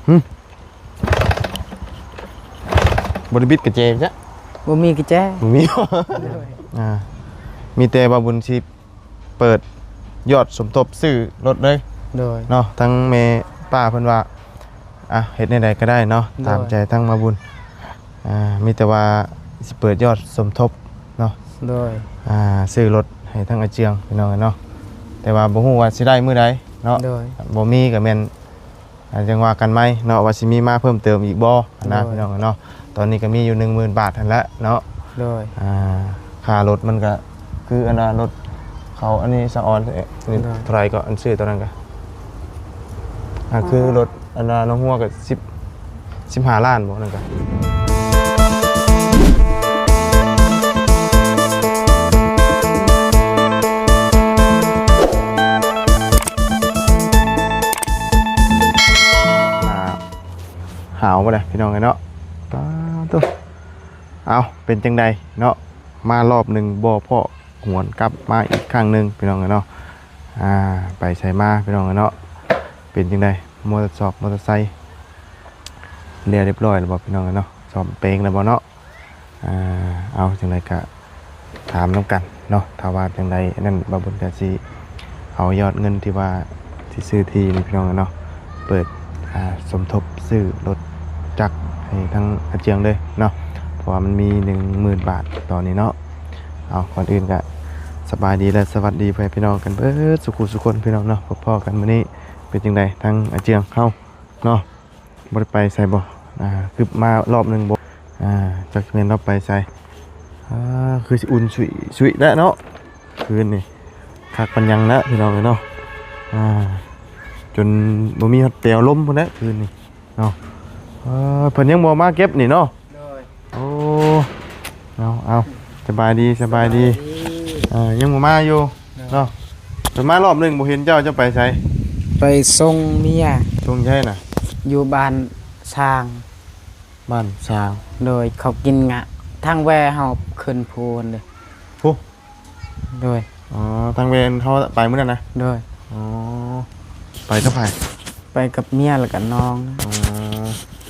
ຫຶ ບໍ່ໄດ້ບິດກະແຈຈ້ະ? ບໍ່ມີກະແຈ. ບໍ່ມີ. ໂດຍ ອ່າ ມີແຕ່ວ່າບຸນຊິ ເປີດຍອດສົມທົບຊື້ລົດເລີຍ. ໂດຍ ເນາະ ທັງແມ່ປ້າເພິ່ນວ່າ ອ່ະ ເຮັດແນວໃດກໍໄດ້ເນາະ. ໂດຍ ຕາມໃຈທັງມາບຸນ. ອ່າ ມີແຕ່ວ່າຊິເປີດຍອດສົມທົບເນາະ. ໂດຍ ອ່າ ຊື້ລົດໃຫ້ທັງອາເຈືອງ ພີ່ນ້ອງເອີຍເນາະ. ແຕ່ວ່າບໍ່ຮູ້ວ່າຊິໄດ້ມື້ໃດເນາະ. ໂດຍ ບໍ່ມີກໍແມ່ນ ອ່າ ຈັ່ງວ່າກັນໃໝ່ເນາະ ວ່າຊິມີມາເພີ່ມເຕີມອີກບໍ່ຫັ້ນນະ ໂດຍ ພີ່ນ້ອງເນາະ. ຕອນນີ້ກໍມີຢູ່ໜຶ່ງໝື່ນບາດຫັ້ນແຫຼະເນາະ. ໂດຍ ອ່າ ຄ່າລົດມັນກໍຄືອັນວ່າລົດເຂົາອັນນີ້ສະອອນ ໂດຍ ເທົ່າໃດກໍອັນຊື້ຕອນນັ້ນກໍ ອ່າ ຄືລົດອັນວ່ານ້ອງຫົວກໍສິບ ສິບຫ້າລ້ານບໍ່ນັ້ນກໍ. ໜາວບໍ່ໄດ້ພີ່ນ້ອງເອີຍເນາະ. ປາໂຕ ເອົ້າ ເປັນຈັ່ງໃດເນາະ ມາລອບໜຶ່ງບໍ່ພໍ້ຫວນກັບມາອີກຄັ້ງໜຶ່ງ ພີ່ນ້ອງເອີຍເນາະ. ອ່າ ໄປໃສມາ ພີ່ນ້ອງເອີຍເນາະ. ເປັນຈັ່ງໃດ ມໍເຕີຊອບ ມໍເຕີໄຊ ແລ້ວຮຽບຮ້ອຍແລ້ວບໍ່ ພີ່ນ້ອງເອີຍເນາະ? ສ້ອມແປງແລ້ວບໍ່ເນາະ? ອ່າ ເອົາ ຈັ່ງໃດກະຖາມນຳກັນເນາະ. ຖ້າວ່າຈັ່ງໃດນັ້ນ ບ່າວບຸນກະຊິເອົາຍອດເງິນທີ່ວ່າຊິຊື້ທີ່ນີ້ ພີ່ນ້ອງເນາະ ເປີດ ອ່າ ສົມທົບຊື້ລົດຈັກໃຫ້ທາງອາເຈືອງເລີຍເນາະ ເພາະວ່າມັນມີໜຶ່ງໝື່ນບາດຕອນນີ້ເນາະ. ເອົາ ກ່ອນອື່ນກະສະບາຍດີ ແລະ ສະຫວັດດີພໍ່ແມ່ພີ່ນ້ອງກັນເບິດສູ່ຄູ່ສູ່ຄົນ ພີ່ນ້ອງເນາະ. ພໍ້ກັນມື້ນີ້ ເປັນຈັ່ງໃດທາງອາເຈືອງເຮົາເນາະ? ບໍ່ໄດ້ໄປໃສບໍ່? ອ່າ ຄືມາລອບໜຶ່ງບໍ່? ອ່າ ຈັກແມ່ນລາວໄປໃສ? ອ່າ ຄືຊິອຸ່ນຊຸຍໆແລ້ວເນາະ ຄືນນີ້. ຄັກປານຫຍັງແລ້ວ ພີ່ນ້ອງເອີຍເນາະ. ອ່າ ຈົນບໍ່ມີຮອດແປວລົມພຸ້ນແຫຼະຄືນນີ້ເນາະ. ເອີ ເພິ່ນຍັງບໍ່ມາເກັບນີ້ເນາະ? ໂດຍ ໂອ້ ເອົາ ເອົາ ສະບາຍດີ ສະບາຍດີ. ສະບາຍດີ. ເອີ ຍັງບໍ່ມາຢູ່ ໂດຍ ເນາະ. ເພິ່ນມາລອບໜຶ່ງບໍ່ເຫັນເຈົ້າ ເຈົ້າໄປໃສ? ໄປສົ່ງເມຍ. ສົ່ງໃສນະ? ຢູ່ບ້ານຊ້າງ. ບ້ານຊ້າງ. ໂດຍ ເຂົາກິນງະ ທາງແວ່ເຮົາຂຶ້ນພູຫັ້ນເດ້. ໂອ້ ໂດຍ ອໍ ທາງແວ່ເຮົາໄປມື້ນັ້ນນະ? ໂດຍ ອໍ ໄປກັບໃຜ? ໄປກັບເມຍ ແລ້ວກໍນ້ອງ. ອໍ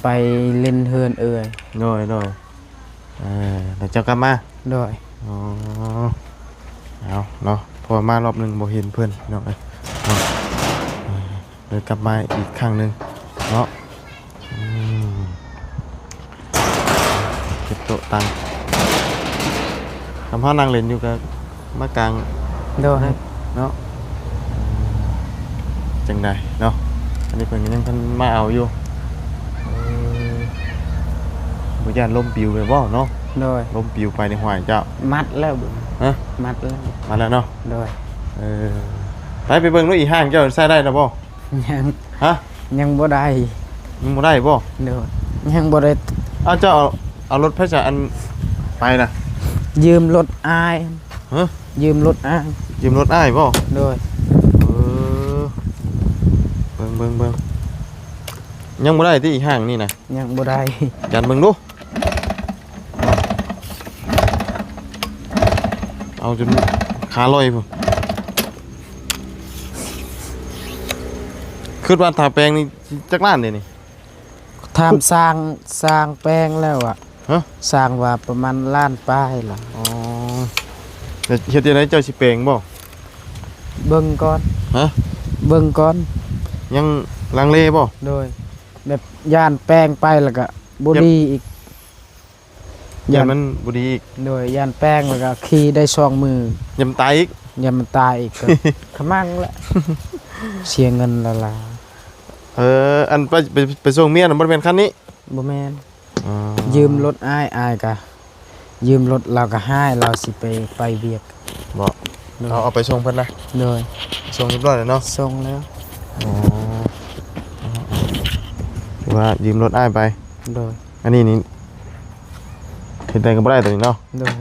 ໄປຫຼິ້ນເຮືອນເອື້ອຍ. ໂດຍ ໂດຍ ເອີ ແລ້ວເຈົ້າກັບມາ? ໂດຍ ອໍ ເອົາເນາະ ເພາະວ່າມາລອບໜຶ່ງບໍ່ເຫັນເພິ່ນ ພີ່ນ້ອງເອີຍເນາະ. ເອີ ເລີຍກັບມາອີກຄັ້ງໜຶ່ງເນາະ. ອືມ ເກັບໂຕະຕັ່ງ ຄຳເຮົານັ່ງຫຼິ້ນຢູ່ກໍມາກາງ. ໂດຍ ເນາະ. ອືມ ຈັ່ງໃດເນາະ ອັນນີ້ເພິ່ນກໍຍັງທັນມາເອົາຢູ່. ເອີ ບໍ່ຢ້ານລົມປິວໄປບໍ່ເນາະ? ໂດຍ ລົມປິວໄປໃນຫ້ວຍເຈົ້າ. ມັດແລ້ວ ຮະ? ມັດແລ້ວ ມັດແລ້ວເນາະ. ໂດຍ ເອີ ໄປ ໄປເບິ່ງດູ ອີ່ຫ້າງເຈົ້າໃຊ້ໄດ້ແລ້ວບໍ່? ຍັງ ຮະ? ຍັງບໍ່ໄດ້. ຍັງບໍ່ໄດ້ບໍ່? ໂດຍ ຍັງບໍ່ໄດ້. ອ້າວ ເຈົ້າເອົາ ເອົາລົດໃຜຊະ ອັນໄປນະ? ຢືມລົດອ້າຍ. ຮະ? ຢືມລົດອ້າຍ. ຢືມລົດອ້າຍບໍ່? ໂດຍ ເອີ ເບິ່ງ ເບິ່ງ ເບິ່ງ ຍັງບໍ່ໄດ້ຕິ ອີ່ຫ້າງນີ້ນະ? ຍັງບໍ່ໄດ້. ຢັນເບິ່ງດູ. ເອົາຈົນຂາລອຍພຸ້ນ. ຄິດວ່າຖ້າແປງນີ້ຈັກລ້ານເດນີ້? ຖາມຊ່າງ ຊ່າງແປງແລ້ວອະ. ຮະ? ຊ່າງວ່າປະມານລ້ານປາຍລະ. ອໍ ແລ້ວເຮັດຈັ່ງໃດ ເຈົ້າຊິແປງບໍ່? ເບິ່ງກ່ອນ. ຮະ? ເບິ່ງກ່ອນ. ຍັງລັງເລບໍ່? ໂດຍ ແບບຢ້ານແປງໄປແລ້ວກະບໍ່ດີອີກ. ຢ້ານມັນບໍ່ດີອີກ. ໂດຍ ຢ້ານແປງແລ້ວກໍຂີ່ໄດ້ສອງມື້ ຢ້ານມັນຕາຍອີກ. ຢ້ານມັນຕາຍອີກ ກໍຂະມັງແຫຼະ ເສຍເງິນຫຼາຍໆ. ເອີ ອັນໄປ ໄປ ໄປສົ່ງເມຍນະ ບໍ່ແມ່ນຄັນນີ້? ບໍ່ແມ່ນ. ອໍ ຢືມລົດອ້າຍ ອ້າຍກະຢືມລົດລາວ ກໍໃຫ້ລາວຊິໄປ ໄປວຽກ. ບໍ່? ໂດຍ ເອົາ ເອົາໄປສົ່ງເພິ່ນນະ? ໂດຍ ສົ່ງຮຽບຮ້ອຍແລ້ວເນາະ? ສົ່ງແລ້ວ. ອໍ ຖືວ່າຢືມລົດອ້າຍໄປ. ໂດຍ ອັນນີ້ນີ້ ເຮັດໃດກໍບໍ່ໄດ້ຕົວນີ້ເນາະ? ໂດຍ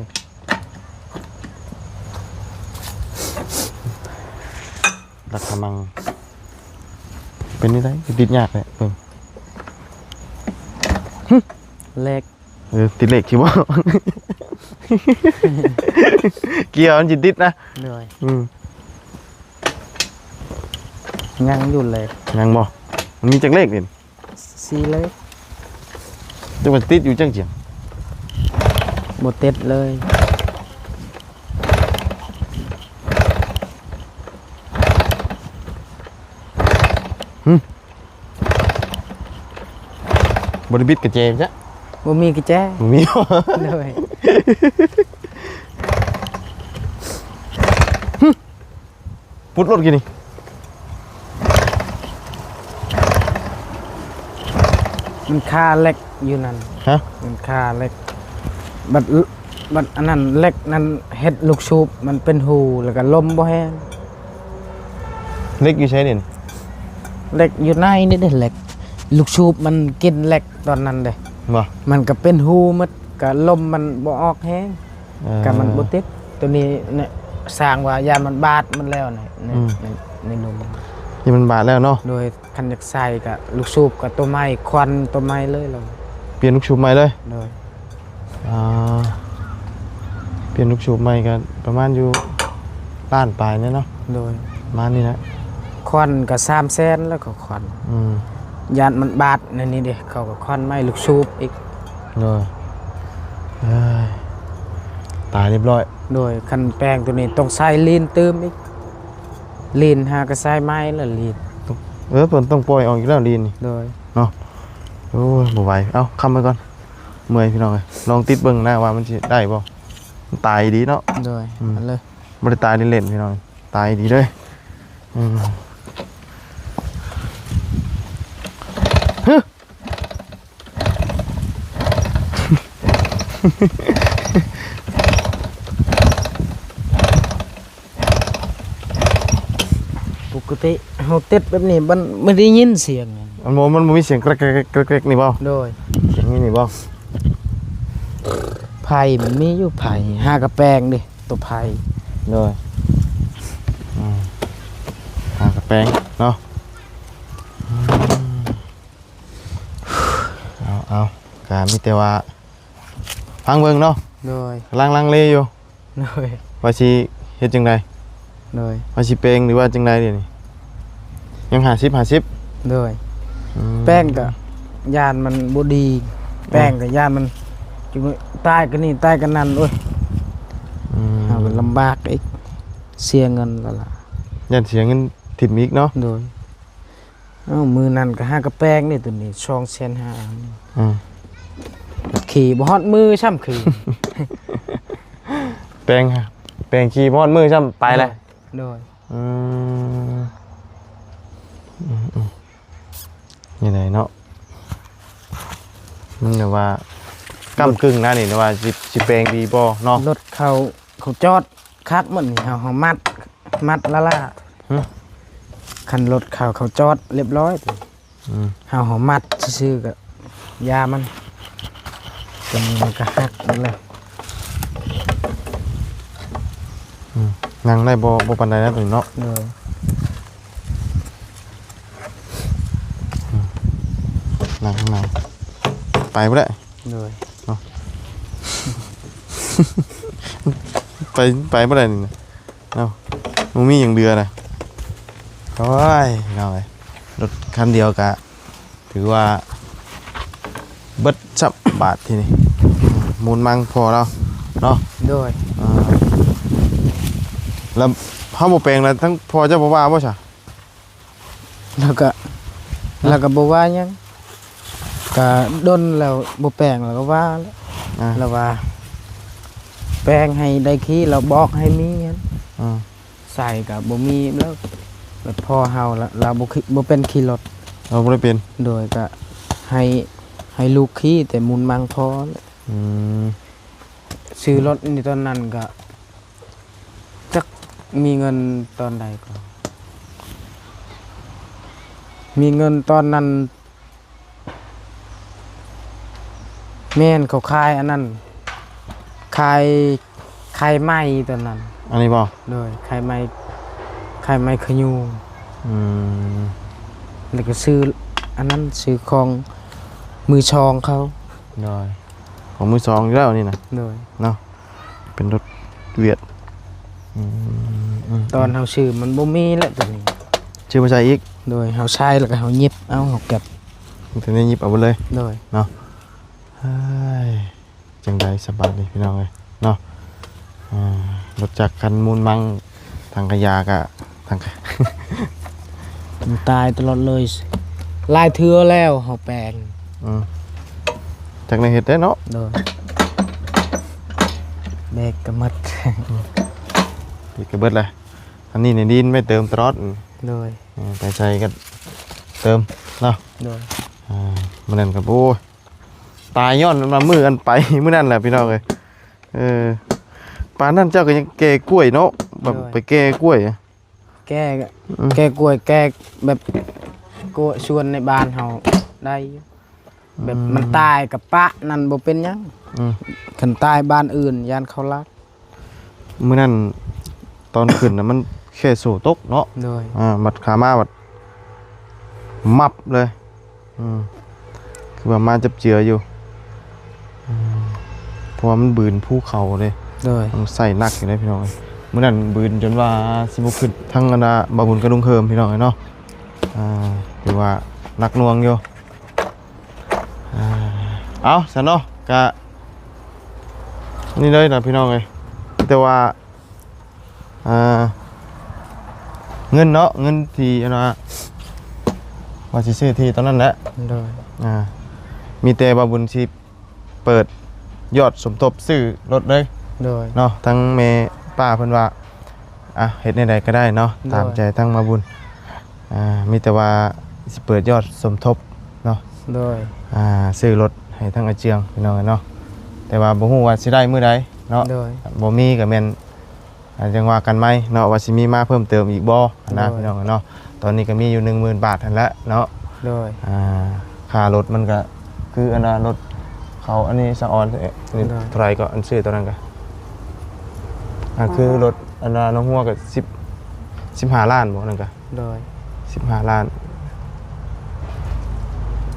ລັກກະມັງ ເປັນຈັ່ງໃດ ຕິດຍາກແທ້ ເບິ່ງ. ຫຶ ເຫຼັກ. ເອີ ຕິດເຫຼັກຊິບໍ່? ເກຍມັນຊິຕິດນະ. ໂດຍ ອືມ ຍັງຢູ່ເຫຼັກ. ຍັງບໍ່? ມັນມີຈັກເຫຼັກນີ້? ສີເລີຍ. ຈັກວ່າຕິດຢູ່ຈັກຈຽງ ບໍ່ຕິດເລີຍ. ຫຶ ບໍ່ໄດ້ບິດກະແຈຊະ? ບໍ່ມີກະແຈ. ບໍ່ມີ. ໂດຍ. ຫຶ ປຸດລົດກີ້ນີ້ ມັນຄາເຫຼັກຢູ່ນັ້ນ. ຮະ? ມັນຄາເຫຼັກ. ບັດ ບັດອັນນັ້ນເຫຼັກນັ້ນເຮັດລູກສູບມັນເປັນຮູ ແລ້ວກໍລົມບໍ່ແຮງ. ເຫຼັກຢູ່ໃສນີ້? ເຫຼັກຢູ່ໃນນີ້ເດ້ ເຫຼັກ ລູກສູບມັນກິນເຫຼັກຕອນນັ້ນເດ້. ບໍ່? ມັນກໍເປັນຮູໝົດ ກໍລົມມັນບໍ່ອອກແຮງ. ເອີ ກໍມັນບໍ່ຕິດ. ໂຕນີ້ນີ້ ຊ່າງວ່າຢ້ານມັນບາດມັນແລ້ວນີ້ ໃນ ອືມ ໃນ ໃນລົມ ຢ້ານມັນບາດແລ້ວເນາະ. ໂດຍ. ຄັນຢາກໃສ່ກະລູກສູບກະໂຕໃໝ່ ຄວັນໂຕໃໝ່ເລີຍລະ. ປ່ຽນລູກສູບໃໝ່ເລີຍ? ໂດຍ. ອ່າ ປ່ຽນລູກສູບໃໝ່ກະປະມານຢູ່ລ້ານປາຍແນ່ເນາະ. ໂດຍ. ປະມານນີ້ແຫຼະ. ຄວັນກະສາມແສນແລ້ວກໍຄວັນ. ອືມ. ຢ້ານມັນບາດໃນນີ້ເດ້ ເຂົາກໍຄວັນໃໝ່ລູກສູບອີກ. ໂດຍ. ເອີຍ ຕາຍລຽບລ້ອຍ. ໂດຍ. ຄັນແປງໂຕນີ້ຕ້ອງໃສ່ລີນຕື່ມອີກ. ລີນຫາກະໃສ່ໃໝ່ລະລີນ. ເອີ ເພິ່ນຕ້ອງປ່ອຍອອກອີກແລ້ວລີນນີ້. ໂດຍ. ເນາະ. ໂອ້ຍ ບໍ່ໄຫວ. ເອົ້າ ຄ້ຳໄວ້ກ່ອນ ເມື່ອຍພີ່ນ້ອງເອີຍ. ລອງຕິດເບິ່ງນະວ່າມັນຊິໄດ້ບໍ່. ມັນຕາຍອີ່ຫຼີເນາະ. ໂດຍ. ອືມ ອັນເລີຍ ບໍ່ໄດ້ຕາຍເລ່ນໆ ພີ່ນ້ອງ ຕາຍອີ່ຫຼີເດ້. ອືມ ຮຶ ປົກກະຕິເຮົາຕິດແບບນີ້ ມັນ ມັນໄດ້ຍິນສຽງ. ມັນບໍ່ ມັນບໍ່ມີສຽງແກຣກໆ ແກຣກໆ ນີ້ບໍ່? ໂດຍ. ສຽງນີ້ ນີ້ບໍ່? ໄຜ່ມັນມີຢູ່ ໄຜ່ ຫາກະແປງເດ້ ໂຕໄຜ່. ໂດຍ. ອືມ ຫາກະແປງເນາະ. ອືມ ເອົາ ເອົາ ກະມີແຕ່ວ່າຟັງເບິ່ງເນາະ. ໂດຍ. ກຳລັງລັງເລຢູ່. ໂດຍ. ວ່າຊິເຮັດຈັ່ງໃດ? ໂດຍ. ວ່າຊິແປງ ຫຼືວ່າຈັ່ງໃດດຽວນີ້? ຍັງຫ້າສິບ ຫ້າສິບ. ໂດຍ. ອືມ ແປງກະຢ້ານມັນບໍ່ດີ ອືມ ແປງກະຢ້ານມັນ ຈຸຕາຍກະນີ້ ຕາຍກະນັ້ນ. ໂອ້ຍ ອືມ ເຮົາກະລຳບາກອີກ ເສຍເງິນລະລະ. ຢ້ານເສຍເງິນຖິ້ມອີກເນາະ. ໂດຍ. ເອົ້າ ມື້ນັ້ນກະຫາກະແປງນີ້ ໂຕນີ້ສອງແສນຫ້າ. ອືມ ຂີ່ບໍ່ຮອດມືຊ້ຳ ຂີ່ ແປງ ແປງຂີ່ບໍ່ຮອດມືຊ້ຳ ໄປແລ້ວ. ໂດຍ. ອືມ ອືມໆ ນີ້ແຫຼະເນາະ ມັນແບບວ່າກ້ຳກຶ່ງນະນີ້ ວ່າຊິ ຊິແປງດີບໍ່ເນາະ. ລົດເຂົາ ເຂົາຈອດຄັກໝົດນີ້ ເຮົາ ເຮົາມັດ ມັດລະລະ. ຫຶ ຄັນລົດເຂົາ ເຂົາຈອດລຽບລ້ອຍ. ອືມ ເຮົາ ເຮົາມັດຊື່ໆ ກະຢາມັນ ໂຕນີ້ມັນກະຫັກໝົດເລີຍ. ອືມ ນັ່ງໄດ້ບໍ່ ບໍ່ປານໃດນະໂຕນີ້ເນາະ. ໂດຍ. ອືມ ນັ່ງ ນັ່ງ ໄປບໍ່ໄດ້. ໂດຍ. ເນາະ ໄປ ໄປບໍ່ໄດ້ນີ້ນະ. ເອົ້າ ບໍ່ມີຫຍັງເຫຼືອນະ. ໂອ້ຍ ພີ່ນ້ອງເອີຍ ລົດຄັນດຽວກະຖືວ່າເບິດຊັບບາດທີນີ້. ອືມ ມູນມັງພໍແລ້ວເນາະ. ໂດຍ. ອ່າ ແລ້ວເຮົາບໍ່ແປງລະ ທັງພໍ່ເຈົ້າບໍ່ວ່າບໍ່ຊະ? ລາວກະ ລາວກະບໍ່ວ່າຫຍັງ ກະດົນແລ້ວບໍ່ແປງ ລາວກະວ່າແຫຼະ. ອ່າ ລາວວ່າແປງໃຫ້ໄດ້ຂີ່ ລາວບອກໃຫ້ມີຫັ້ນ. ອ່າ ໃສ່ກະບໍ່ມີແລ້ວ ແບບພໍ່ເຮົາລະ ລາວບໍ່ ບໍ່ເປັນຂີ່ລົດ. ເອົາ ບໍ່ໄດ້ເປັນ. ໂດຍ. ກະໃຫ້ ໃຫ້ລູກຂີ່ແຕ່ມູນມັງພໍແຫຼະ. ອືມ ຊື້ລົດນີ້ຕອນນັ້ນກະ ຈັກມີເງິນຕອນໃດກໍ ມີເງິນຕອນນັ້ນ ແມ່ນເຂົາຂາຍອັນນັ້ນ ຂາຍ ຂາຍໄມ້ຕອນນັ້ນ. ອັນນີ້ບໍ່? ໂດຍ ຂາຍໄມ້ ຂາຍໄມ້ຂະຫຍູ່. ອືມ ແລ້ວກໍຊື້ອັນນັ້ນ ຊື້ຂອງມືສອງເຂົາ. ໂດຍ ຂອງມືສອງຢູ່ແລ້ວນີ້ນະ. ໂດຍ ເນາະ ເປັນລົດຫວຽດ. ອືມ ອືມ ຕອນເຮົາຊື້ມັນບໍ່ມີແຫຼະໂຕນີ້ ຊື້ມາໃສ່ອີກ. ໂດຍ ເຮົາໃຊ້ແລ້ວກໍເຮົາຫຍິບເອົາ ເຮົາເກັບ. ແຕ່ນີ້ຫຍິບເອົາເບິດເລີຍ ໂດຍ ເນາະ. ເຮີ້ຍ ຈັ່ງໃດສະບາຍດີພີ່ນ້ອງເອີຍເນາະ. ອ່າ ລົດຈັກຄັນມູນມັງ ຖັງຂະຫຍະກະ ຖັງຂະ ມັນຕາຍຕະຫຼອດເລີຍ ຫຼາຍເທື່ອແລ້ວເຮົາແປງ. ອືມ ຈັກແນວເຮັດໄດ້ເນາະ. ໂດຍ ເບກກະໝົດ ເບກກະເບິດແລ້ວ. ອັນນີ້ນີ້ດິນໄປເຕີມຕະຫຼອດ. ໂດຍ ເອີ ໄປໃສກະເຕີມເນາະ. ໂດຍ ອ່າ ມື້ນັ້ນກະ ໂອ້ຍ ຕາຍຍ້ອນວ່າມື້ອັນໄປມື້ນັ້ນແຫຼະພີ່ນ້ອງເອີຍ. ເອີ ປານນັ້ນເຈົ້າກະຍັງແກ່ກ້ວຍເນາະ ແບບ ໂດຍ ໄປແກ່ກ້ວຍ ແກ່ ອືມ ແກ່ກ້ວຍ ແກ່ແບບ ກ້ວຍສວນໃນບ້ານເຮົາໄດ້ຢູ່ ແບບ ອືມ ມັນຕາຍກະປະນັ້ນບໍ່ເປັນຫຍັງ. ອືມ ຄັນຕາຍບ້ານອື່ນຢ້ານເຂົາລັກ. ມື້ນັ້ນຕອນຂຶ້ນນະ ມັນແຄ່ໂສ້ຕົກເນາະ. ໂດຍ ອ່າ ບັດຂາມາບັດ ມັບເລີຍ. ອືມ ຄືວ່າມາຈັບເຈືອຢູ່. ອືມ ເພາະວ່າມັນບືນພູເຂົາເດ້. ໂດຍ ຕ້ອງໃຊ້ໜັກຢູ່ເດ້ພີ່ນ້ອງເອີຍ. ມື້ນັ້ນບືນຈົນວ່າຊິບໍ່ຂຶ້ນທັງອັນນ່າ ບ່າວບຸນກັບລຸງເຮີມພີ່ນ້ອງເອີຍເນາະ. ອ່າ ຖືວ່າໜັກໜ່ວງຢູ່. ອ່າ ເອົາຊັ້ນເນາະ ກະນີ້ເລີຍນະພີ່ນ້ອງເອີຍ. ມີແຕ່ວ່າ ອ່າ ເງິນເນາະ ເງິນທີ່ອັນວ່າ ວ່າຊິຊື້ທີ່ຕອນນັ້ນແຫຼະ. ໂດຍ ອ່າ ມີແຕ່ບ່າວບຸນຊິເປີດຍອດສົມທົບຊື້ລົດເລີຍ. ໂດຍ ເນາະ ທັງແມ່ປ້າເພິ່ນວ່າ ອ່ະ ເຮັດແນວໃດກະໄດ້ເນາະ ໂດຍ ຕາມໃຈທັງບ່າວບຸນ. ອ່າ ມີແຕ່ວ່າຊິເປີດຍອດສົມທົບເນາະ. ໂດຍ ອ່າ ຊື້ລົດໃຫ້ທັງອາເຈືອງພີ່ນ້ອງເອີຍເນາະ. ແຕ່ວ່າບໍ່ຮູ້ວ່າຊິໄດ້ມື້ໃດເນາະ. ໂດຍ ບໍ່ມີກະແມ່ນ ອ່າ ຈັ່ງວ່າກັນໃໝ່ເນາະ ວ່າຊິມີມາເພີ່ມເຕີມອີກບໍ່ຫັ້ນນະ ໂດຍ ພີ່ນ້ອງເນາະ. ຕອນນີ້ກະມີຢູ່ໜຶ່ງໝື່ນບາດຫັ້ນແຫຼະເນາະ. ໂດຍ ອ່າ ຄ່າລົດມັນກະ ຄືອັນວ່າລົດເຂົາອັນນີ້ສະອອນ ໂດຍ ເທົ່າໃດກະ ອັນຊື້ຕອນນັ້ນກະ ອ່າ ຄືລົດອັນວ່ານ້ອງຫົວກະສິບ ສິບຫ້າລ້ານບໍ່ນັ້ນກະ. ໂດຍ ສິບຫ້າລ້ານ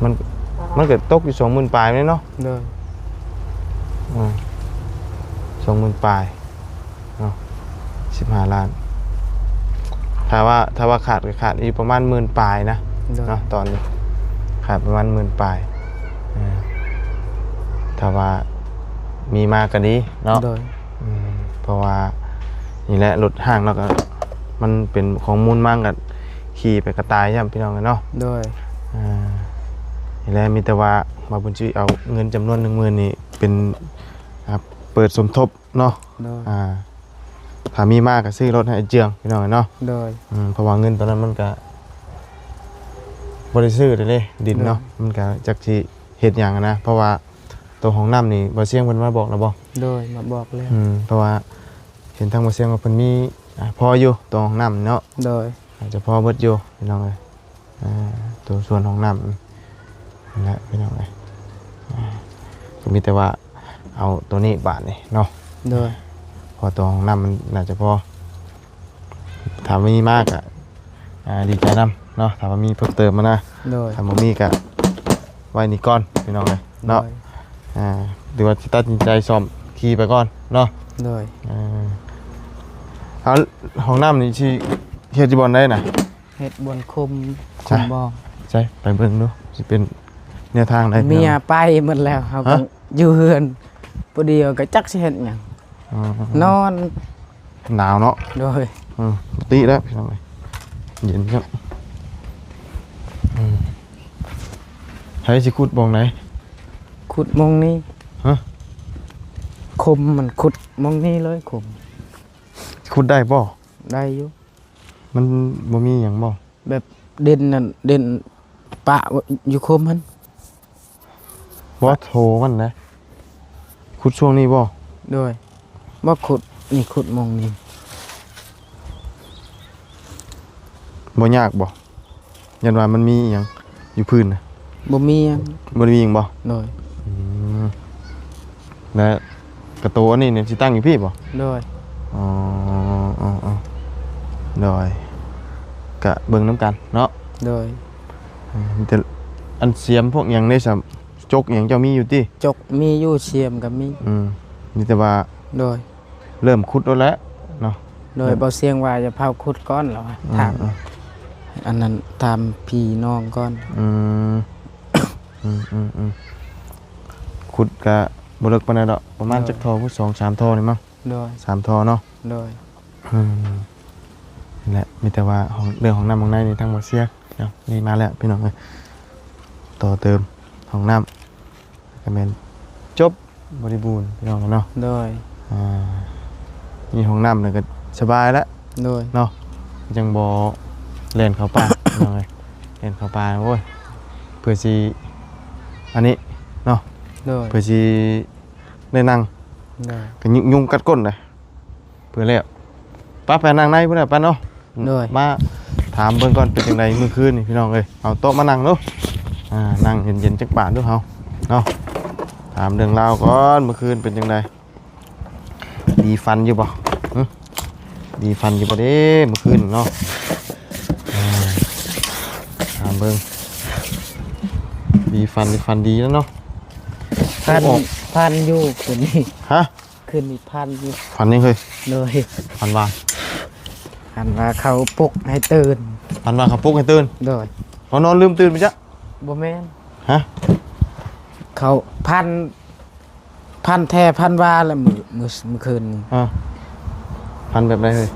ມັນ ມັນກະຕົກຢູ່ສອງໝື່ນປາຍແມ່ນເນາະ. ໂດຍ ອືມ ສອງໝື່ນປາຍເນາະ ສິບຫ້າລ້ານ. ຖ້າວ່າ ຖ້າວ່າຂາດກະຂາດຢູ່ປະມານໝື່ນປາຍນະ. ໂດຍ ເນາະ ຕອນນີ້ຂາດປະມານໝື່ນປາຍ. ເອີ ຖ້າວ່າມີມາກະດີເນາະ. ໂດຍ ອືມ ເພາະວ່ານີ້ແຫຼະ ລົດຫ້າງເນາະ ກະມັນເປັນຂອງມູນມັງ ກະຂີ່ໄປກະຕາຍຊ້ຳພີ່ນ້ອງເອີຍເນາະ. ໂດຍ ອ່າ ນີ້ແຫຼະ ມີແຕ່ວ່າບ່າວບຸນຊິເອົາເງິນຈຳນວນໜຶ່ງໝື່ນນີ້ເປັນ ອ່າ ເປີດສົມທົບເນາະ. ໂດຍ ອ່າ ຖ້າມີມາກະຊື້ລົດໃຫ້ເຈືອງພີ່ນ້ອງເນາະ. ໂດຍ ອືມ ເພາະວ່າເງິນຕອນນັ້ນມັນກະບໍ່ໄດ້ຊື້ເດ້ ດິນເນາະ. ໂດຍ ມັນກະຈັກຊິເຮັດຫຍັງນະ ເພາະວ່າໂຕຫ້ອງນ້ຳນີ້ບ່າວຊຽງເພິ່ນມາບອກແລ້ວບໍ່? ໂດຍ ມາບອກແລ້ວ. ອືມ ເພາະວ່າເຫັນທາງບ່າວຊຽງວ່າເພິ່ນມີ ອ່າ ພໍຢູ່ໂຕຫ້ອງນ້ຳເນາະ. ໂດຍ ອາດຈະພໍເບິດຢູ່ພີ່ນ້ອງເອີຍ. ອ່າ ໂຕສ່ວນຫ້ອງນ້ຳນັ້ນແຫຼະພີ່ນ້ອງເອີຍ. ອ່າ ກະມີແຕ່ວ່າເອົາໂຕນີ້ບາດນີ້ເນາະ. ໂດຍ ເພາະໂຕຫ້ອງນ້ຳມັນໜ້າຈະພໍ. ຖ້າມີມາກະ ອ່າ ດີໃຈນຳເນາະ ຖ້າວ່າມີເພີ່ມເຕີມມານະ. ໂດຍ ຖ້າບໍ່ມີກະໄວ້ນີ້ກ່ອນພີ່ນ້ອງເອີຍເນາະ. ໂດຍ ອ່າ ຫຼືວ່າຊິຕັດສິນໃຈສ້ອມຂີ່ໄປກ່ອນເນາະ. ໂດຍ ເອີ ເອົາ ຫ້ອງນ້ຳນີ້ຊິເຮັດຢູ່ບ່ອນໃດນະ? ເຮັດບ່ອນຄຸມ ຄຸມບໍ່. ໃສ ໄປເບິ່ງດູ ຊິເປັນແນວທາງໃດ? ເມຍໄປໝົດແລ້ວ ເຮົາກະ ຮະ? ຢູ່ເຮືອນຜູ້ດຽວ ກະຈັກຊິເຮັດຫຍັງ. ອໍ ນອນ ໜາວເນາະ. ໂດຍ ເອີ ຕິແລ້ວພີ່ນ້ອງເອີຍ ເຢັນຄັກ. ອືມ ໃຜຊິຂຸດບ່ອນໃດ? ຂຸດໝ່ອງນີ້. ຮະ? ຂຸມ ມັນຂຸດໝ່ອງນີ້ເລີຍ ຂຸມ. ຂຸດໄດ້ບໍ່? ໄດ້ຢູ່. ມັນບໍ່ມີຫຍັງບໍ່? ແບບດິນນັ້ນ ດິນປະຢູ່ຂຸມຫັ້ນ. ບໍ່ ໂຖມັນນະ ຂຸດຊ່ວງນີ້ບໍ່? ໂດຍ ບໍ່ ຂຸດນີ້ ຂຸດໝ່ອງນີ້. ບໍ່ຍາກບໍ່? ຢ້ານວ່າມັນມີອີ່ຫຍັງຢູ່ພື້ນນະ. ບໍ່ມີຫຍັງ. ບໍ່ໄດ້ມີຫຍັງບໍ່? ໂດຍ ອືມ ແລະ ກະໂຕອັນນີ້ນີ້ຊິຕັ້ງຢູ່ພີ້ບໍ່? ໂດຍ ອໍ ອໍ ອໍ ໂດຍ ກະເບິ່ງນຳກັນເນາະ. ໂດຍ ອືມ ມີແຕ່ອັນສຽມພວກຫຍັງເດ້ ສຳ ຈົກຫຍັງເຈົ້າມີຢູ່ຕິ? ຈົກມີຢູ່ ສຽມກະມີ. ອືມ ມີແຕ່ວ່າ ໂດຍ ເລີ່ມຂຸດໂລດແຫຼະເນາະ. ໂດຍ ເລີ່ມ ບ່າວຊຽງວ່າຢ່າພາວຂຸດກ່ອນ ລາວວ່າ ອືມ ຖາມ ອືມ ອັນນັ້ນ ຖາມພີ່ນ້ອງກ່ອນ. ອືມ ອືມໆໆ ຂຸດກະບໍ່ເລິກປານໃດດອກ ປະມານ ໂດຍ ຈັກທໍ່ພຸ້ນ ສອງສາມທໍ່ນີ້ມັ້ງ ໂດຍ ສາມທໍ່ເນາະ ໂດຍ ອືມ ນີ້ແຫຼະ ມີແຕ່ວ່າຫ້ອງ ເລື່ອງຫ້ອງນ້ຳຫ້ອງໃນນີ້ ທາງບໍ່ເຊຍເນາະ ນີ້ມາແລ້ວພີ່ນ້ອງເອີຍ ຕໍ່ເຕີມຫ້ອງນ້ຳ ກະແມ່ນຈົບບໍລິບູນພີ່ນ້ອງເນາະ ໂດຍ ອ່າ ມີຫ້ອງນ້ຳແລ້ວກະສະບາຍລະ ໂດຍ ເນາະ ຈັ່ງບໍ່ແລ່ນເຂົ້າປ່າ ພີ່ນ້ອງເອີຍ ແລ່ນເຂົ້າປ່າ ໂອ້ຍ ເພື່ອຊິອັນນີ້ເນາະ ໂດຍ ເພື່ອຊິໄດ້ນັ່ງ ໂດຍ ກະຍຸງກັດກົ້ນນະ ເພື່ອແລ້ວ ປະ ໄປນັ່ງໃນພຸ້ນແຫຼະ ປະເນາະ ໂດຍ ມາຖາມເບິ່ງກ່ອນ ເປັນຈັ່ງໃດມື້ຄືນນີ້ພີ່ນ້ອງເອີຍ ເອົາໂຕະມານັ່ງດູ ອ່າ ນັ່ງເຢັນໆ ຈັກບາດດູເຮົາເນາະ ຖາມເລື່ອງລາວກ່ອນ ມື້ຄືນເປັນຈັ່ງໃດ ດີຝັນຢູ່ບໍ່ ຫຶ ດີຝັນຢູ່ບໍ່ເດ້ມື້ຄືນເນາະ ອ່າ ຖາມເບິ່ງ ດີຝັນ ຝັນດີແລ້ວເນາະ ຝັນ ຝັນຢູ່ຄືນນີ້ ຮະ? ຄືນນີ້ຝັນຢູ່ ຝັນຫຍັງເຮີ້ຍ? ໂດຍ ຝັນວ່າ ຝັນວ່າເຂົາປຸກໃຫ້ຕື່ນ ຝັນວ່າເຂົາປຸກໃຫ້ຕື່ນ ໂດຍ ເຮົານອນລືມຕື່ນໄປຈ້ະ ບໍ່ແມ່ນ ຮະ ເຂົາຝັນ ຝັນແທ້ຝັນວ່າແຫຼະ ມື້ ມື້ ມື້ຄືນນີ້ ອາ ຝັນແບບໃດເຮີ້ຍ?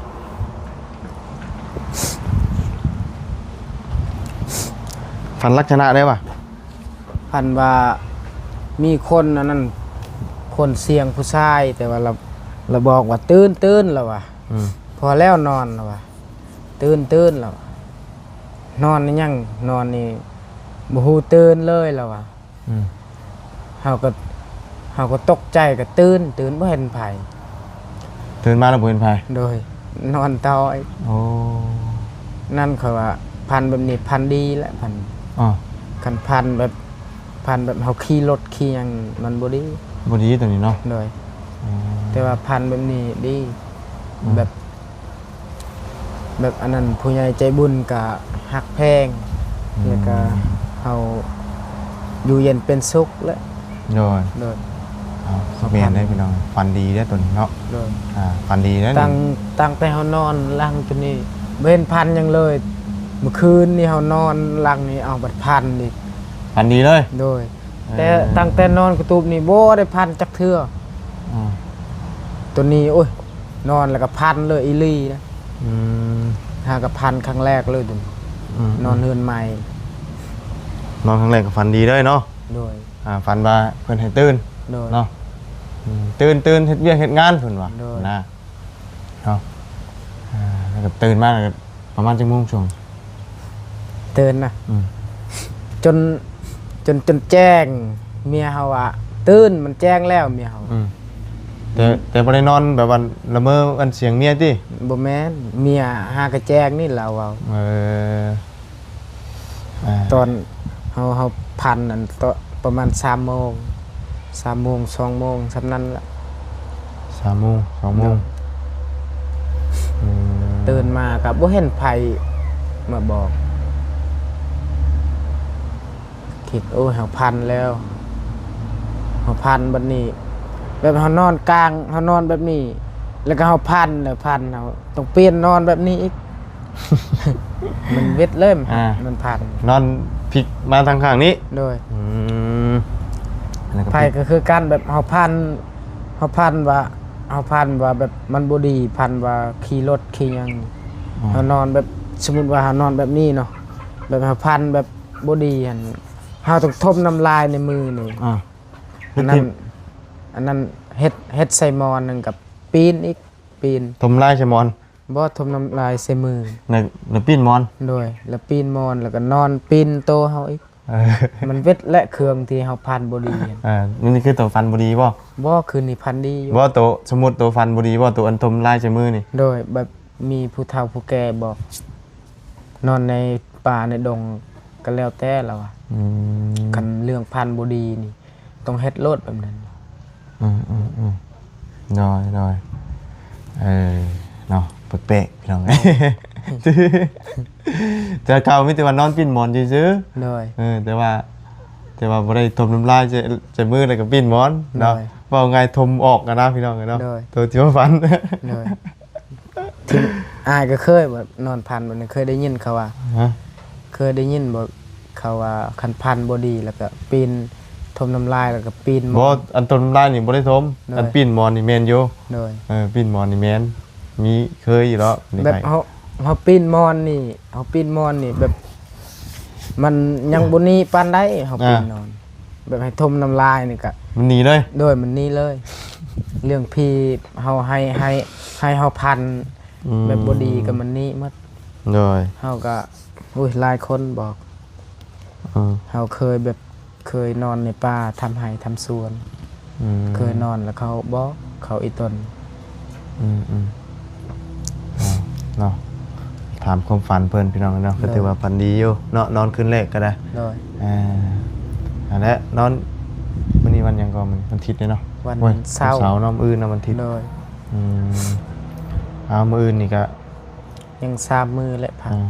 ຝັນລັກສະນະໃດຫວາ? ຝັນວ່າມີຄົນອັນນັ້ນ ຄົນສຽງຜູ້ຊາຍ ແຕ່ວ່າລາວ ລາວບອກວ່າ ຕື່ນ ຕື່ນ ລາວວ່າ ອືມ ພໍແລ້ວນອນ ລາວວ່າ ຕື່ນ ຕື່ນ ລາວວ່າ ນອນອີ່ຫຍັງ ນອນນີ້ບໍ່ຮູ້ຕື່ນເລີຍ ລາວວ່າ ອືມ ເຮົາກໍ ເຮົາກໍຕົກໃຈ ກໍຕື່ນ ຕື່ນບໍ່ເຫັນໃຜ ຕື່ນມາແລ້ວບໍ່ເຫັນໃຜ ໂດຍ ນອນຕໍ່ອີກ ໂອ້ ນັ້ນຂ້ອຍວ່າ ຝັນແບບນີ້ຝັນດີແຫຼະ ຝັນ ອໍ ຄັນຝັນແບບ ຝັນແບບເຮົາຂີ່ລົດຂີ່ຫຍັງ ມັນບໍ່ດີ ບໍ່ດີໂຕນີ້ເນາະ ໂດຍ ອືມ ແຕ່ວ່າຝັນແບບນີ້ດີ ອືມ ແບບ ແບບອັນນັ້ນ ຜູ້ໃຫຍ່ໃຈບຸນກະຮັກແພງ ອືມ ແລ້ວກະເຮົາຢູ່ເຢັນເປັນສຸກແຫຼະ ໂດຍ ໂດຍ ເອົາ ແມ່ນເດ້ພີ່ນ້ອງ ຝັນດີເດ້ໂຕນີ້ເນາະ ໂດຍ ອ່າ ຝັນດີເດ້ ຕັ້ງ ຕັ້ງແຕ່ເຮົານອນຫຼັງໂຕນີ້ ບໍ່ເຫັນຝັນຫຍັງເລີຍ ມື້ຄືນນີ້ເຮົານອນຫຼັງນີ້ ເອົາ ບັດຝັນອີກ ຝັນດີເລີຍ ໂດຍ ເອີ ແຕ່ຕັ້ງແຕ່ນອນກະຕູບນີ້ບໍ່ໄດ້ຝັນຈັກເທື່ອ ອືມ ໂຕນີ້ ໂອ້ຍ ນອນແລ້ວກະຝັນເລີຍອີ່ຫຼີນະ ອືມ ຫາກະຝັນຄັ້ງແລກເລີຍໂຕນີ້ ອືມ ນອນເຮືອນໃໝ່ ນອນຄັ້ງແລກກະຝັນດີເລີຍເນາະ ໂດຍ ອ່າ ຝັນວ່າເພິ່ນໃຫ້ຕື່ນ ໂດຍ ເນາະ ອືມ ຕື່ນ ຕື່ນ ເຮັດວຽກເຮັດງານ ເພິ່ນວ່າ ໂດຍ ນະ ເນາະ ອ່າ ແລ້ວກະຕື່ນມາ ແລ້ວກະປະມານຈັກໂມງຊ່ວງ ຕື່ນນະ ອືມ ຈົນ ຈົນ ຈົນແຈ້ງ ເມຍເຮົາວ່າ ຕື່ນ ມັນແຈ້ງແລ້ວ ເມຍເຮົາ ອືມ ແຕ່ ແຕ່ບໍ່ໄດ້ນອນແບບວ່າລະເມີອັນສຽງເມຍຕິ? ບໍ່ແມ່ນ ເມຍຫາກະແຈ້ງນີ້ ລາວເວົ້າ ເອີ ອ່າ ຕອນເຮົາ ເຮົາຝັນນັ້ນ ຕອນປະມານສາມໂມງ ສາມໂມງ ສອງໂມງ ສ່ຳນັ້ນລະ ສາມໂມງ ສອງໂມງ ໂດຍ ອືມ ຕື່ນມາກະບໍ່ເຫັນໃຜມາບອກ ຄິດ ໂອ້ຍ ເຮົາຝັນແລ້ວ ເຮົາຝັນບັດນີ້ ແບບເຮົານອນກາງ ເຮົານອນແບບນີ້ ແລ້ວກະເຮົາຝັນ ແລ້ວຝັນ ເຮົາຕ້ອງປ່ຽນນອນແບບນີ້ອີກ ມັນເວັດເລີຍ ອ່າ ມັນຝັນ ນອນພິກມາທາງຂ້າງນີ້ ໂດຍ ອືມ ແລ້ວກະ ໃຜກໍຄືກັນ ແບບເຮົາຝັນ ເຮົາຝັນວ່າ ເຮົາຝັນວ່າແບບມັນບໍ່ດີ ຝັນວ່າຂີ່ລົດຂີ່ຫຍັງ ອໍ ເຮົານອນແບບ ສົມມຸດວ່າເຮົານອນແບບນີ້ເນາະ ແບບເຮົາຝັນແບບບໍ່ດີຫັ້ນ ເຮົາຕ້ອງຖົມນ້ຳລາຍໃນມືນີ້ ອ່າ ອັນນັ້ນ ອັນນັ້ນເຮັດ ເຮັດໃສ່ໝອນໜຶ່ງກັບ ປີນອີກ ປີນ ຖົມລາຍໃສ່ໝອນ ບໍ່ ຖົມນ້ຳລາຍໃສ່ມື ແລ້ວ ແລ້ວປີນໝອນ ໂດຍ ແລ້ວປີນໝອນ ແລ້ວກໍນອນປີນໂຕເຮົາອີກ ເອີ ມັນເວັດແຫຼະ ເຄື່ອງທີ່ເຮົາຝັນບໍ່ດີ ອ່າ ນີ້ຄືໂຕຝັນບໍ່ດີບໍ່? ບໍ່ ຄືນນີ້ຝັນດີຢູ່ ບໍ່ ໂຕ ສົມມຸດໂຕຝັນບໍ່ດີບໍ່? ໂຕອັນຖົມລາຍໃສ່ມືນີ້ ໂດຍ ແບບມີຜູ້ເຖົ້າຜູ້ແກ່ບອກ ນອນໃນປ່າໃນດົງກໍແລ້ວແຕ່ລະວ່າ ອືມ ຄັນເລື່ອງຝັນບໍ່ດີນີ້ ຕ້ອງເຮັດໂລດແບບນັ້ນ ອືມໆໆ ໂດຍໆ ເອີ ເນາະ ແປກໆ ພີ່ນ້ອງ ແຕ່ເກົ່າມີແຕ່ວ່ານອນປິ່ນໝອນຊື່ໆ ໂດຍ ເອີ ແຕ່ວ່າ ແຕ່ວ່າບໍ່ໄດ້ຖົມນ້ຳລາຍໃສ່ ໃສ່ມື ແລ້ວກໍປິ່ນໝອນເນາະ ໂດຍ ເວົ້າງ່າຍຖົມອອກຫັ້ນນະ ພີ່ນ້ອງເອີຍເນາະ ໂດຍ ໂຕທີ່ວ່າຝັນ ໂດຍ ທີ່ອ້າຍກໍເຄີຍບໍ່ ນອນຝັນແບບນີ້ ເຄີຍໄດ້ຍິນເຂົາວ່າ ຮະ ເຄີຍໄດ້ຍິນບໍ່ ເຂົາວ່າຄັນພັນບໍ່ດີ ແລ້ວກໍປີ້ນຖົມນ້ຳລາຍ ແລ້ວກໍປີ້ນໝອນ. ບໍ່ ອັນຖົມນ້ຳລາຍນີ້ບໍ່ໄດ້ຖົມ. ໂດຍ. ອັນປີ້ນໝອນນີ້ແມ່ນຢູ່. ໂດຍ. ເອີ ປີ້ນໝອນນີ້ແມ່ນ ມີເຄີຍຢູ່ດອກ. ແບບເຮົາ ເຮົາປີ້ນໝອນນີ້ ເຮົາປີ້ນໝອນນີ້ແບບ ມັນຍັງບໍ່ໜີປານໃດ ເຮົາ ອ່າ ປີ້ນນອນ ແບບໃຫ້ຖົມນ້ຳລາຍນີ້ກະ ມັນໜີເລີຍ. ໂດຍ ມັນໜີເລີຍ. ເລື່ອງຜີເຮົາໃຫ້ ໃຫ້ ໃຫ້ເຮົາພັນ ອືມ ແບບບໍ່ດີກໍມັນໜີໝົດ. ໂດຍ. ເຮົາກໍ ໂອ້ຍ ຫຼາຍຄົນບອກ. ອືມ ເຮົາເຄີຍແບບ ເຄີຍນອນໃນປ່າທຳໄຮ່ທຳສວນ. ອືມ ເຄີຍນອນແລ້ວເຂົາບອກ ເຂົາອີ່ຕົນ. ອືມໆ ເນາະ ຖາມຄວາມຝັນເພິ່ນ ພີ່ນ້ອງເນາະ. ໂດຍ. ກໍຖືວ່າຝັນດີຢູ່ເນາະ ນອນຄືນແລກກໍໄດ້. ໂດຍ. ອ່າ ອັນແຫຼະ ນອນ ມື້ນີ້ວັນຫຍັງກໍ? ມື້ວັນທິດເດ້ເນາະ. ວັນ ໂອ້ຍ ເສົາ ວັນເສົາເນາະ ມື້ອື່ນນະ ວັນທິດ. ໂດຍ. ອືມ ເອົາ ມື້ອື່ນນີ້ກໍ ຍັງສາມມື້ແຫຼະພັກ. ອ່າ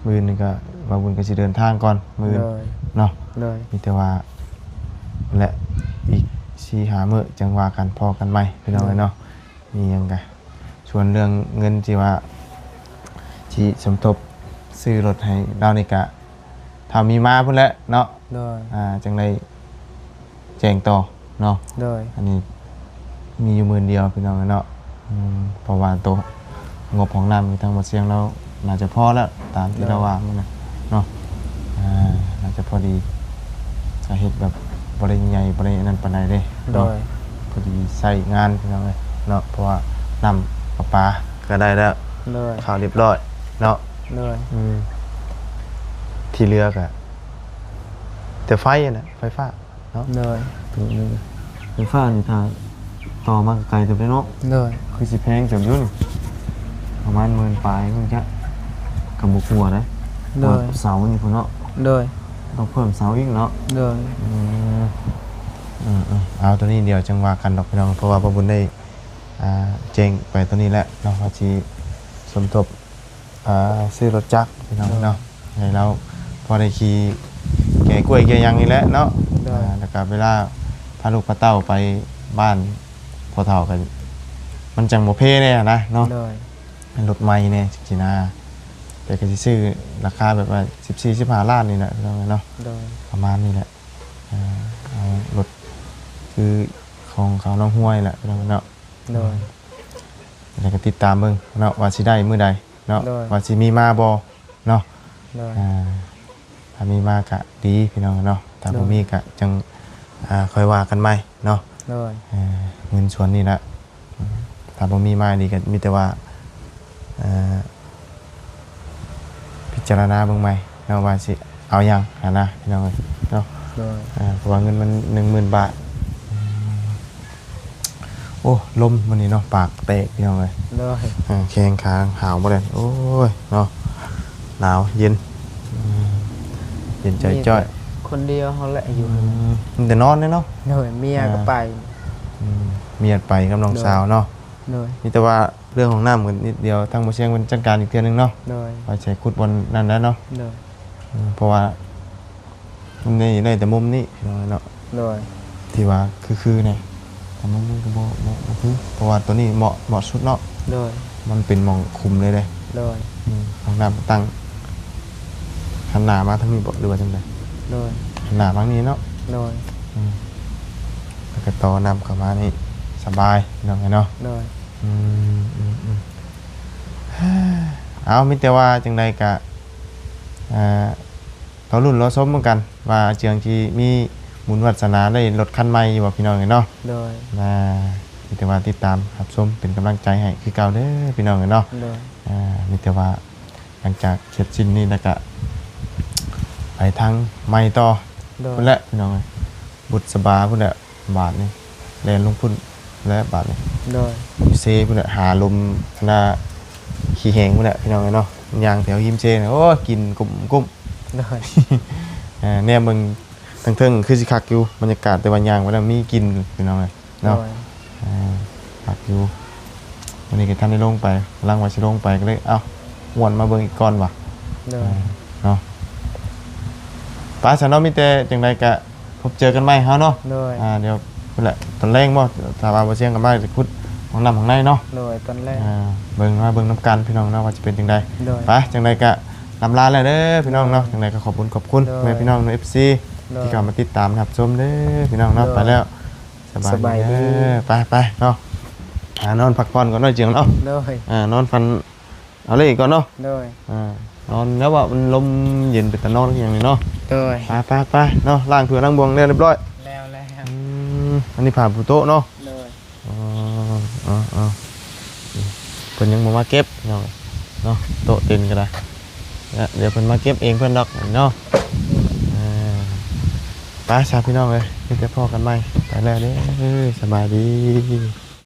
ມື້ອື່ນນີ້ກໍ ບ່າວບຸນກໍຊິເດີນທາງກ່ອນມື້ອື່ນ. ໂດຍ. ເນາະ. ໂດຍ. ມີແຕ່ວ່າ ແຫຼະ ອີກສີ່ຫ້າມື້ຈັ່ງວ່າກັນ ພໍ້ກັນໃໝ່ ພີ່ນ້ອງເອີຍເນາະ. ໂດຍ. ມີຫຍັງກະ ສ່ວນເລື່ອງເງິນທີ່ວ່າ ຊິສົມທົບຊື້ລົດໃຫ້ລາວນີ້ກະ ຖ້າມີມາພຸ້ນແຫຼະເນາະ. ໂດຍ. ອ່າ ຈັ່ງໄດ້ແຈ້ງຕໍ່ເນາະ. ໂດຍ. ອັນນີ້ມີຢູ່ໝື່ນດຽວ ພີ່ນ້ອງເນາະ. ອືມ ເພາະວ່າໂຕງົບຂອງນ້ຳນີ້ ທາງບໍ່ສຽງລາວໜ້າຈະພໍແລ້ວ ຕາມທີ່ ໂດຍ ລາວວ່ານັ້ນນະເນາະ. ອ່າ ໜ້າຈະພໍດີ ກະເຮັດແບບບໍ່ໄດ້ໃຫຍ່ ບໍ່ໄດ້ອັນນັ້ນປານໃດເດ້ເນາະ. ໂດຍ. ພໍດີໃຊ້ງານ ພີ່ນ້ອງເອີຍເນາະ ເພາະວ່ານ້ຳປະປາກໍໄດ້ແລ້ວ. ໂດຍ. ເຂົ້າຮຽບຮ້ອຍເນາະ. ໂດຍ. ອືມ ທີ່ເຫຼືອກະແຕ່ໄຟຫັ້ນແຫຼະ ໄຟຟ້າເນາະ. ໂດຍ. ໄຟຟ້ານີ້ຖ້າຕໍ່ມາກໍໄກເຕີບເດ້ເນາະ. ໂດຍ. ຄືຊິແພງເຕີບຢູ່ນີ້ ປະມານໝື່ນປາຍພຸ້ນຈະ ກໍບໍ່ກົວເດ້. ໂດຍ. ເສົານີ້ພຸ້ນເນາະ. ໂດຍ. ຕ້ອງເພີ່ມເສົາອີກເນາະ. ໂດຍ. ອືມ ເອີໆ ເອົາ ໂຕນີ້ດຽວຈັ່ງວ່າກັນດອກ ພີ່ນ້ອງ ເພາະວ່າບ່າວບຸນໄດ້ ອ່າ ແຈ້ງໄປໂຕນີ້ແຫຼະເນາະ ວ່າຊິສົມທົບ ອ່າ ຊື້ລົດຈັກ ພີ່ນ້ອງເນາະ. ໂດຍ. ໃຫ້ລາວພໍໄດ້ຂີ່ແກ່ກ້ວຍແກ່ຫຍັງນີ້ແຫຼະເນາະ. ໂດຍ. ອ່າ ແລ້ວກໍເວລາພາລູກພາເຕົ້າໄປບ້ານພໍ່ເຖົ້າກໍ ມັນຈັ່ງບໍ່ເພແດ່ນະເນາະ. ໂດຍ. ລົດໃໝ່ແດ່ຈັ່ງຊີ້ນະ ແຕ່ກໍຊິຊື້ລາຄາແບບວ່າສິບສີ່ ສິບຫ້າລ້ານນີ້ແຫຼະ ພີ່ນ້ອງເນາະ. ໂດຍ. ປະມານນີ້ແຫຼະ. ອ່າ ເອົາລົດຄືຂອງເຂົານ້ອງຫ້ວຍແຫຼະ ພີ່ນ້ອງເນາະ. ໂດຍ. ແລ້ວກໍຕິດຕາມເບິ່ງເນາະ ວ່າຊິໄດ້ມື້ໃດເນາະ. ໂດຍ. ວ່າຊິມີມາບໍ່ເນາະ. ໂດຍ. ອ່າ ຖ້າມີມາກະດີ ພີ່ນ້ອງເນາະ ຖ້າ ໂດຍ ບໍ່ມີກະຈັ່ງ ອ່າ ຄ່ອຍວ່າກັນໃໝ່ເນາະ. ໂດຍ. ເງິນສ່ວນນີ້ລະ ຖ້າບໍ່ມີມາອີ່ຫຼີກໍມີແຕ່ວ່າ ເອີ ພິຈາລະນາເບິ່ງໃໝ່ເນາະ ວ່າຊິເອົາຫຍັງຫັ້ນນະ ພີ່ນ້ອງເອີຍເນາະ. ໂດຍ. ເອີ ເພາະວ່າເງິນມັນໜຶ່ງໝື່ນບາດ. ໂອ້ ລົມມື້ນີ້ເນາະ ປາກແຕກ ພີ່ນ້ອງເອີຍ. ໂດຍ. ເອີ ແຂງຂາຫາວໝົດແລ້ວ. ໂອ້ຍເນາະ ໜາວເຢັນ ເຢັນໃຈຈ້ອຍ. ມີແຕ່ຄົນດຽວເຮົາແຫຼະຢູ່. ອືມ ມີແຕ່ນອນເດ້ເນາະ. ໂດຍ. ເມຍກໍໄປ. ອືມ ເມຍໄປກັບນ້ອງສາວເນາະ. ໂດຍ. ມີແຕ່ວ່າເລື່ອງຫ້ອງນ້ຳກັນນິດດຽວ ທາງບໍ່ສຽງເພິ່ນຈັດການອີກເທື່ອໜຶ່ງເນາະ. ໂດຍ. ວ່າຊິໃຫ້ຂຸດບ່ອນນັ້ນແຫຼະເນາະ. ໂດຍ. ເອີ ເພາະວ່າມັນໄດ້ ໄດ້ແຕ່ມຸມນີ້ເນາະ. ໂດຍ. ທີ່ວ່າຄືໆແດ່ ແຕ່ມຸມນີ້ກໍບໍ່ ບໍ່ ບໍ່ຄື ເພາະວ່າຕົວນີ້ເໝາະ ເໝາະສຸດເນາະ. ໂດຍ. ມັນເປັນໝ່ອງຂຸມເລີຍເດ້. ໂດຍ. ອືມ ຫ້ອງນ້ຳຕັ້ງ ຫັນໜ້າມາທາງນີ້ບໍ ຫຼືວ່າຈັ່ງໃດ? ໂດຍ. ຫັນໜ້າມາທາງນີ້ເນາະ. ໂດຍ. ອືມ ແລ້ວກໍຕໍ່ນ້ຳເຂົ້າມານີ້ສະບາຍ ພີ່ນ້ອງເອີຍເນາະ. ໂດຍ. ອືມ ອືມ ອືມ ເອົາ ມີແຕ່ວ່າຈັ່ງໃດກະ ອ່າ ລໍລຸ້ນລໍຊົມເບິ່ງກັນວ່າ ອາເຈືອງຊິມີບຸນວາດສະໜາໄດ້ລົດຄັນໃໝ່ຢູ່ບໍ່ ພີ່ນ້ອງເອີຍເນາະ. ໂດຍ. ອ່າ ມີແຕ່ວ່າຕິດຕາມຮັບຊົມເປັນກຳລັງໃຈໃຫ້ຄືເກົ່າເດີ ພີ່ນ້ອງເອີຍເນາະ. ໂດຍ. ອ່າ ມີແຕ່ວ່າຫຼັງຈາກເສັດສິ້ນນີ້ແລ້ວກະໄປທາງໃໝ່ຕໍ່. ໂດຍ. ພຸ້ນແຫຼະ ພີ່ນ້ອງເອີຍ ບຸດສະບາພຸ້ນແຫຼະ ບາດນີ້ແລ່ນລົງພຸ້ນແຫຼະ ບາດນີ້. ໂດຍ. ຢູ່ເຊພຸ້ນແຫຼະ ຫາລົມໜ້າຂີ້ແຫ້ງພຸ້ນແຫຼະ ພີ່ນ້ອງເອີຍເນາະ. ຍ່າງແຖວຮິມເຊນະ ໂອ້ຍ ກິ່ນກຸ້ມໆ. ໂດຍ. ເອີ ແນມເບິ່ງທາງເທິງຄືຊິຄັກຢູ່ບັນຍາກາດ ແຕ່ວ່າຍ່າງໄປແລ້ວມີກິ່ນ ພີ່ນ້ອງເອີຍເນາະ. ໂດຍ. ເອີ ຄັກຢູ່. ມື້ນີ້ກໍທັນໄດ້ລົງໄປ ກຳລັງວ່າຊິລົງໄປ ກໍເລີຍ ເອົ້າ ຫວນມາເບິ່ງອີກກ່ອນວ່າ. ໂດຍ. ເອີ ເນາະ ໄປຊັ້ນເນາະ ມີແຕ່ຈັ່ງໃດກະ ພົບເຈີກັນໃໝ່ເຮົາເນາະ. ໂດຍ. ອ່າ ດຽວພຸ້ນແຫຼະ ຕອນແລງບໍ ຖ້າວ່າບໍ່ສຽງກັນມາ ຈະຂຸດຫ້ອງນ້ຳຂ້າງໃນເນາະ. ໂດຍ. ຕອນແລງ ອ່າ ເບິ່ງ ມາເບິ່ງນຳກັນ ພີ່ນ້ອງເນາະ ວ່າຈະເປັນຈັ່ງໃດ. ໂດຍ. ໄປ ຈັ່ງໃດກະ ລຳລາແລ້ວເດີພີ່ນ້ອງເນາະ. ຈັ່ງໃດກໍຂອບຄຸນຂອບຄຸນ ໂດຍ ພໍ່ແມ່ພີ່ນ້ອງ ເອັຟຊີ ໂດຍ ທີ່ເຂົ້າມາຕິດຕາມຮັບຊົມເດີພີ່ນ້ອງເນາະ. ໂດຍ ໄປແລ້ວ ສະບາຍດີເດີ ສະບາຍດີ ໄປໄປເນາະ ຫານອນພັກຜ່ອນກ່ອນເນາະ ເຈີງເນາະ. ໂດຍ ອ່າ ນອນຝັນເອົາເລີຍກ່ອນເນາະ. ໂດຍ ອ່າ ນອນແລ້ວວ່າມັນລົມເຢັນເປັນຕານອນຄືຫຍັງນີ້ເນາະ. ໂດຍ ໄປໄປໄປເນາະ ລ້າງຖ້ວຍລ້າງບ່ວງແລ້ວຮຽບຮ້ອຍ. ແລ້ວແລ້ວ ອືມ ອັນນີ້ຜ້າປູໂຕະເນາະ. ໂດຍ ອໍ ເອີໆ ເພິ່ນຍັງບໍ່ມາເກັບເນາະ ເນາະ ໂຕະເຕັນກໍໄດ້ ດຽວເພິ່ນມາເກັບເອງເພິ່ນດອກເນາະ. ເອີ ໄປຊະພີ່ນ້ອງເອີຍ ມີແຕ່ພໍ້ກັນໃໝ່ ໄປແລ້ວເດີ ສະບາຍດີ.